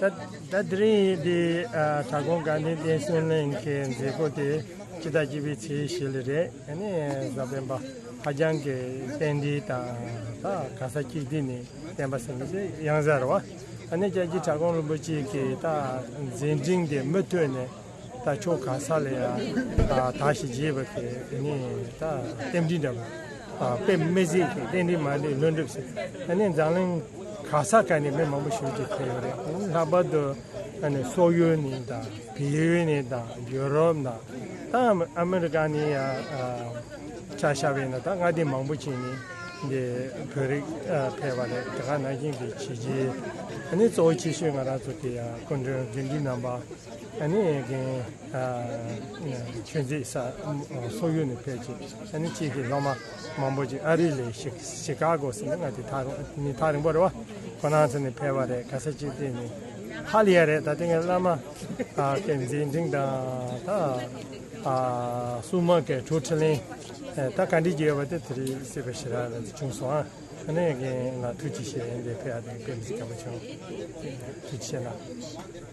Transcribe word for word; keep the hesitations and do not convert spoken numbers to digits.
ད་དེ་རིང་འདི་ཨ་གྲྭ་ཁོང་དགའ་ལྡན་བསྟན་སྲུང་གླིང་གི་མཛད་སྒོ་དེ་སྤྱི་ཟླ་བཅུ་པའི་ཚེས་བཞི་ལ་རེད། ཨ་ནི་གཟའ་སྤེན་པ་ཧ་ཅང་གི་རྟེན་འབྲེལ་དང་ད་ག་ས་གཅིག་སྡུད་ནས་བསྟན་པ་ཟེར་མི་དེ་ཡང་ཟེར་བ། ཨ་ནི་སྐྱབས་རྗེ་གྲྭ་ཁོང་རིན་པོ་ཆེ་གི་ད་མཛད་འཕྲིན་དེ་མུ་མཐུད་ནས་ད་ཕྱོགས་ག་ས་ལ་ཡང་ད་ཞིག་རྒྱས་པ་གི་ཨ་ནི་ད་རྟེན་འབྲེལ་འདྲ་པོ། ཨ་དཔེ་མི་སྲིད་ཀྱི་རྟེན་འབྲེལ་མ་འདྲེས་ལྷུན་གྲུབ་ཟེར། ཨ་ནི་འཛམ་གླིང་ག་ས་ག་ནས་མི་མང་པོ་ཞིག་ཅིག་ཕེབས་ཡོད་རེད། ལྷག་པར་དུ་ཨ་ནི་སོག་ཡུལ་ནས་དང་བལ་ཡུལ་ནས་དང་ཡུ་རོབ་ནས་དང་ཨ་མི་རི་ཀ་ནས་ཡང་ཨ་ཆ་བཞག་པ་ཡིན་ན་ད་མངའ་སྡེ་མང་པོ་ཅིག་ནས་འདི་བོད་རིགས་ཨ་ཕེབས་པ་རེད། དེ་ག་ནང་བཞིན་གྱི་བྱས་རྗེས་ཨ་ནི་གཙོ་བོ་ཆེ་ཤོས་ང་རང་ཚོ་གི་ཡང་སྐུ་མགྲོན་དགེ་འདུན་རྣམ་པ། ཨ་ནི་རྒན་ཨ་ཆོས་མཛད་ས་སོག་ཡུལ་ནས་ཕེབས་ཀྱི། ཨ་ནི་ཅིག་གི་སློབ་མ་མང་པོ་ཅིག་ཨ་རི་ལ་ཤི་ཤི་ཀ་གོ་ཟེར་ནས་ང་དེ་ཐག་རིང་ནི་ཐག་རིང་པོ་རེད་བ། ཁོ་རང་ཚོ་ནས་ཕེབས་པ་རེད། ག་ས་ཅིག་དེ་ནི་ཧ་ལས་ཡ་རེད། ད་དེ་ངའི་བླ་མ་ཨ་གི་མཛད་འཕྲིན་དང་ད་ཨ་སྲུང་མ་གི་གྲོགས་ཁྲི་ལེན་ད་ག་འདྲ་བརྗོད་པ་དེ་དེ་རིང་སྲིད་པ་ཞེ་དྲག་ལ་བྱུང་སོང་། ཨ་ནི་རྒན་ལ་ཐུགས་རྗེ་ཆེ། འདི་ཕེབས་ཡ་དེ་དཔེ་མི་སྲིད་དགའ་པོ་བྱུང་། ཐུགས་རྗེ་ཆེ་ལ།